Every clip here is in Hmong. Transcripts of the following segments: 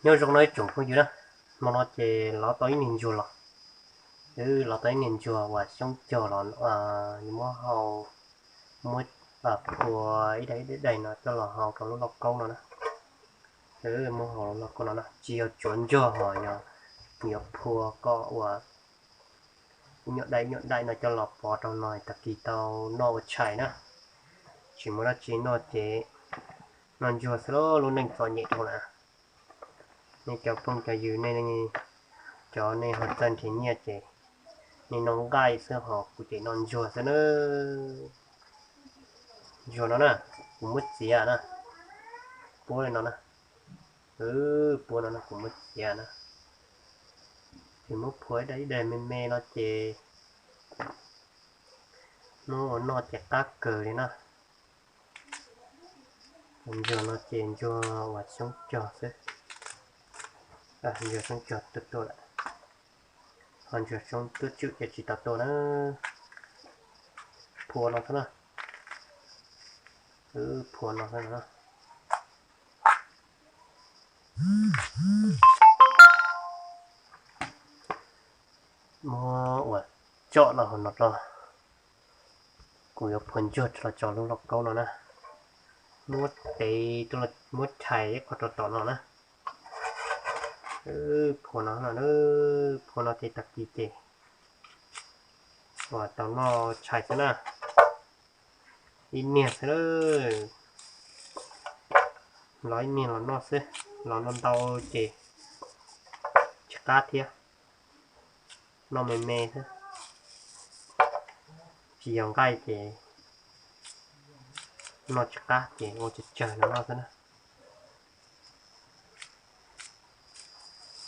Nyob zoo no ib tsoom phooj ywg na, hmo no ces lov tau ib niag ntsuag los, los tau ib niag ntsuag uas xyoob cog los, muab hau, muab phua ib daim ib daim no coj los hau rau lub lauj kaub no na. Muab hau lub lauj kaub no na, tsis yog tsuav ntsuag ho yog, yuav phua kom uas ib nyuag daim ib nyuag daim no coj los pov rau no tag kis tau noj ua tshais na. Tsis muaj dab tsi noj ces noj ntsuag xwb lauj, lub neej txom nyem dhau lawm. Nej cov phooj cov ywg, nej cov nej ho txawj nrhiav nyiaj ces nej noj nqaij xwb ho kuv ces noj ntsuag xwb na. Ntsuag no na, kuv muab txiav na, puab li no na, puab no na kuv muab txiav na. Ces muab phua ib daim ib daim me me no ces muab ua noj ces qab kawg li na. Ntsuag no ces ntsuag uas xyoob cog xwb, ntsuag xyoob cog tuaj tuaj lawm, ho ntsuag xyoob tuaj tswm ces tsis tau tuaj na. Phua no xwb na, phua no xwb na. Muab uas tsom los hauv no rau, kuv yuav phua ntsuag los tso lub lauj kaub no na. Muab tev, muab tshais ib qho rau tom no na. Phua no, phua no ces tag kis ces uas tau noj tshais xwb na. Ib niag xwb, los ib niag los noj xwb, los noj ntau ces tsis qab thiab, noj me me xwb. Tsis yog nqaij ces noj tsis qab ces ua tsawg tsawg los noj xwb na.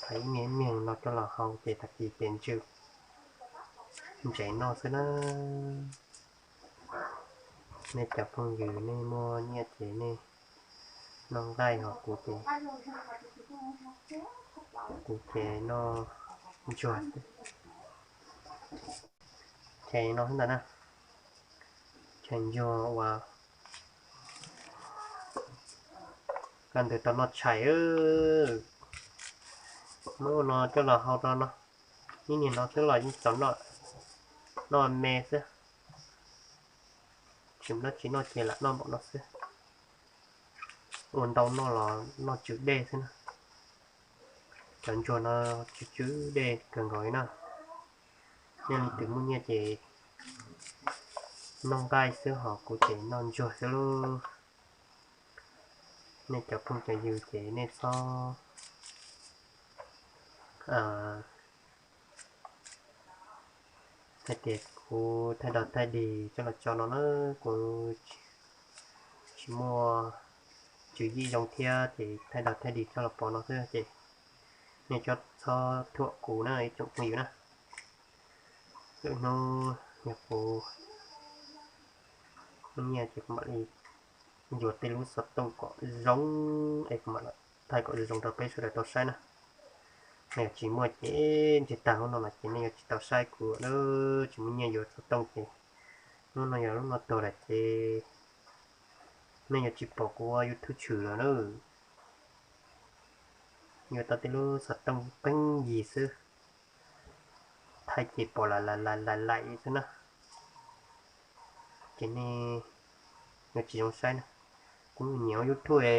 Thaij ib niag ib niag no coj los hau ces tag kis ces ntsw ntsev noj xwb na. Nej cov phooj ywg nej muaj nyiaj ces nej noj nqaij, ho kuv ces, kuv ces noj ntsuag xwb. Ces no xwb ntag na, tshais ntsuag uas kaj ntug tau noj tshais. Muab ua no coj los hau rau no, ib niag no xwb los yeej tau noj, noj me xwb. Tsis muaj dab tsi noj ces lam noj npaum no xwb. Ua ntau noj los noj tsw dej xwb na. Cov ntsuag no tsw tsw dej kawg nkaus li na. Nej leej twg muaj nyiaj ces noj nqaij xwb, ho kuv ces noj ntsuag xwb lauj. Nej cov phooj cov ywg ces nej txhob hais tias kuv thaij dog thaij dig coj los tso no na, kuv tsis muaj tswv yim zoo thiab ces thaij dog thaij dig coj los pov no xwb ces nej txhob thuam kuv na ib tsoom phooj ywg na. Lwm hnub yog kuv muaj nyiaj ces kuv mam li yuav tej lub xov tooj kom zoo es kuv mam thaij kom zoo rau peb sawv daws tau saib na. Nej yog tsis muaj ces ntshe tag hnub no los ces nej yuav tsis tau saib kuv lawm, tsis muaj nyiaj yuav xov tooj ces hnub no yog lub no tuag lawm ces nej yuav tsis pom kuv ua YouTube tshwm lawm na. Yuav tau tej lub xov tooj pheej yig xwb, thaij ces pom lais lais lais lais xwb na. Ces nej yuav tsis zoo saib na. Kuv nyiam ua YouTube,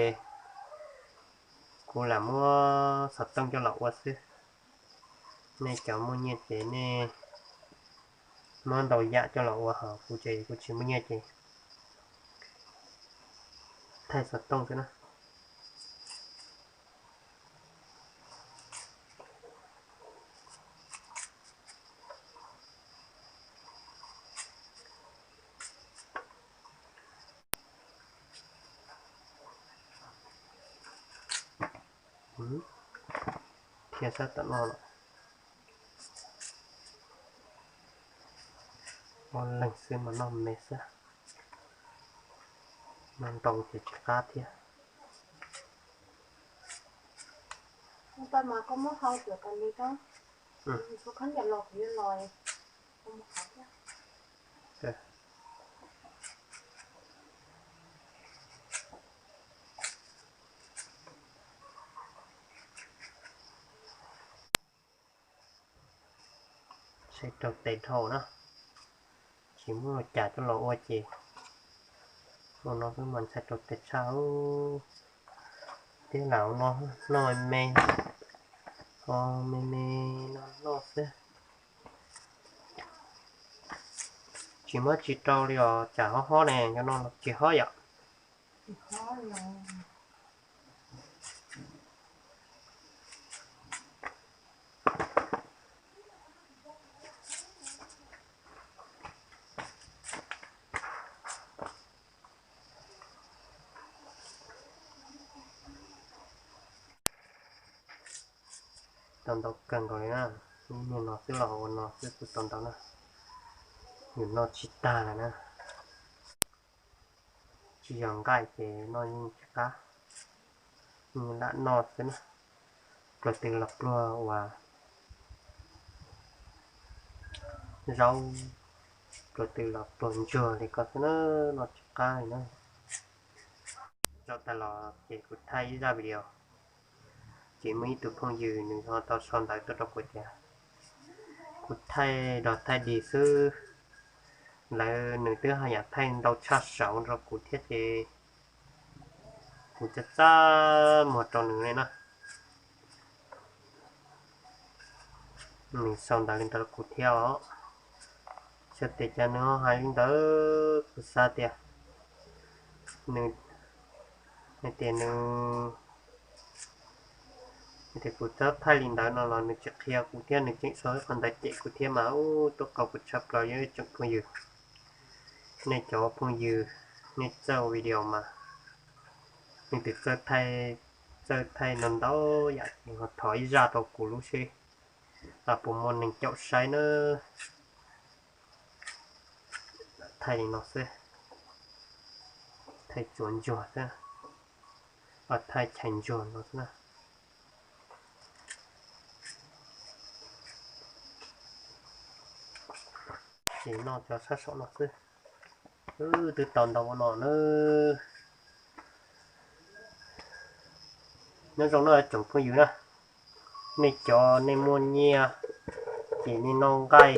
kuv lam muab xov tooj coj los ua xwb. Nej cov muaj nyiaj ces nej muab ntau yam coj los ua, ho kuv ces kuv tsis muaj nyiaj ces thaij xov tooj xwb na. Thiab sab tom no los ob leeg xwb mas noj me xwb, noj ntau ces tsis qab thiab. Ntxhais raug tes dhau na, tsis muaj cas coj los ua ces ua no xwb mas ntxhais raug tes tshaj. Thiab lam ua no noj me, o, me me no noj xwb. Tsis muab tsis rau li os, tsam hob hob ne, cov no tsis hob yom. Tau ntau kawg nkaus li na, ib niag no xwb los ua no xwb kuj tau ntau na, yus noj tsis tag lawm na. Tsis yog nqaij ces noj yeej tsis qab, yeej lam noj xwb na. Pluag twg los pluag uas zaub, pluag twg los pluag ntsuag li ko xwb na, noj tsis qab li na. Zaum tag los ces kuv thaij ib zaj video, ces muaj ib tug phooj ywg nws ho tau sau ntawv tuaj rau kuv tias kuv thaij dog thaij dig xwb, lawv nws twb haj yam thaij ntau tshaj saud rau kuv thiab ces kuv txaj txaj muag rau nws li na. Nws sau ntawv li ntawd rau kuv thiab os. Xyov tias cas nws ho hais li ntawd, kuv xav tias nws, hais tias nws, hais tias kuv txawj thaij li ntawd no los nws tsis qhia kuv thiab nws tseem sau ib qho ntawv cem kuv thiab mas ub tuaj qau kuv tshaj plaws li tsoom phooj ywg. Nej cov phooj ywg, nej txawj ua video mas leej twg txawj thaij, txawj thaij ntau ntau yam ces ho thov ib zaj rau kuv lub seb puas muaj neeg caum saib na. Thaij li no xwb, thaij tsuav ntsuag xwb, thaij chais ntsuag no xwb na. Ces noj cov sab saum no xwb. Wb twb tau ntau ua no na. Nyob zoo na tsoom phooj ywg na, nej cov nej muaj nyiaj ces nej noj nqaij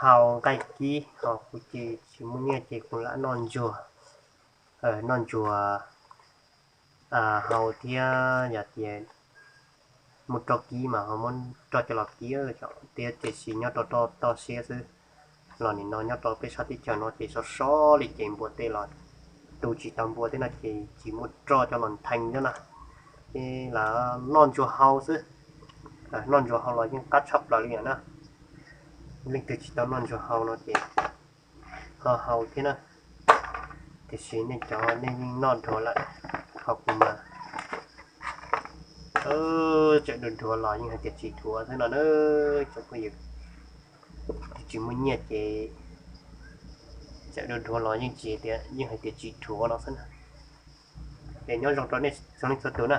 hau nqaij kib, ho kuv ces tsis muaj nyiaj ces kuv lam noj ntsuag, noj ntsuag hau thiab yog tias muaj roj kib mas ho muab roj coj los kib thiab, tiam sis nyob rau toj siab xwb. Los nim no nyob rau peb sab teb chaws no ces sov sov li ces npua tej los tu tsis tau npua tej no ces tsis muaj roj coj los nthee thiab na. Ces lam noj ntsuag hau xwb, noj ntsuag hau los yeej qab tshaj plaws li na. Leej twg tsis tau noj ntsuag hau no ces ho hau thiab na. Tiam sis nej cov nej yeej noj dhuav lawm, ho kuv mas txawm dhuav dhuav los yeej hais tias tsis dhuav xwb no na. Tsoom phooj ywg, tsis muaj nyiaj ces txawm dhuav dhuav los yeej tsis tias, yeej hais tias tsis dhuav no xwb na. Es nyob zoo rau nej txhua leej txhua tus na.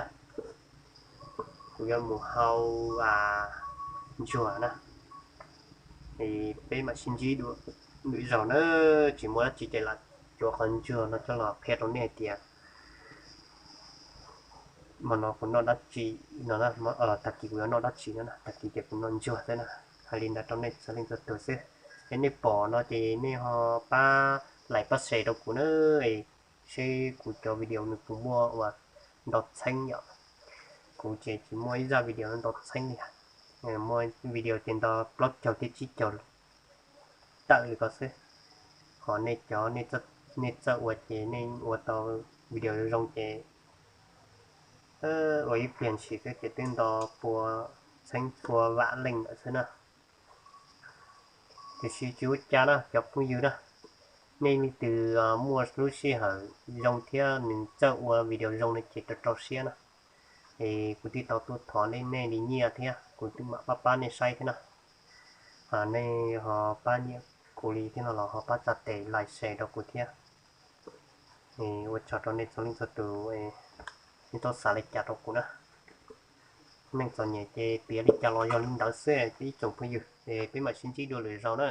Kuv yuav mus hau ntsuag na, es peb mam sib ntsib dua lwm zaus na. Tsis muaj dab tsi ces lam cuav qhov ntsuag no coj los qhia rau nej hais tias hmo no kuv noj dab tsi no, tag kis kuv yuav noj dab tsi no, tag kis ces kuv noj ntsuag xwb na. Hais li ntawd rau nej txhua leej txhua tus xwb. Es nej pom no ces nej ho pab like pab share rau kuv na, seb kuv cov video nws puas muaj uas ntau txheeb yom. Kuv ces tsis muaj ib zaj video ntau txheeb li, muaj video ces nto plaub caug thiab tsib caug tawm li ko xwb. Ho nej cov nej txawj ua ces nej ua tau video zoo ces ua ib pliag ntshis xwb ces twb nto pua txheeb pua vam leej lawm xwb na. Tiam sis tsis ua cas na cov phooj ywg na, nej leej twg muaj lub sij hawm zoo thiab nws txawj ua video zoo no ces rau rau siab na. Es kuv twb tau tuaj thov nej li nyiaj thiab kuv twb mam pab pab nej saib thiab na. Nej ho pab nyiam kuv li thiab no los ho pab tsa tes like share rau kuv thiab. Ua tsaug rau nej txhua leej txhua tus, nej txhob xav li cas rau kuv na. Neej txom nyem ces piav li cas los yog li ntawd xwb ib tsoom phooj ywg, es peb mam sib ntsib dua lwm zaus na.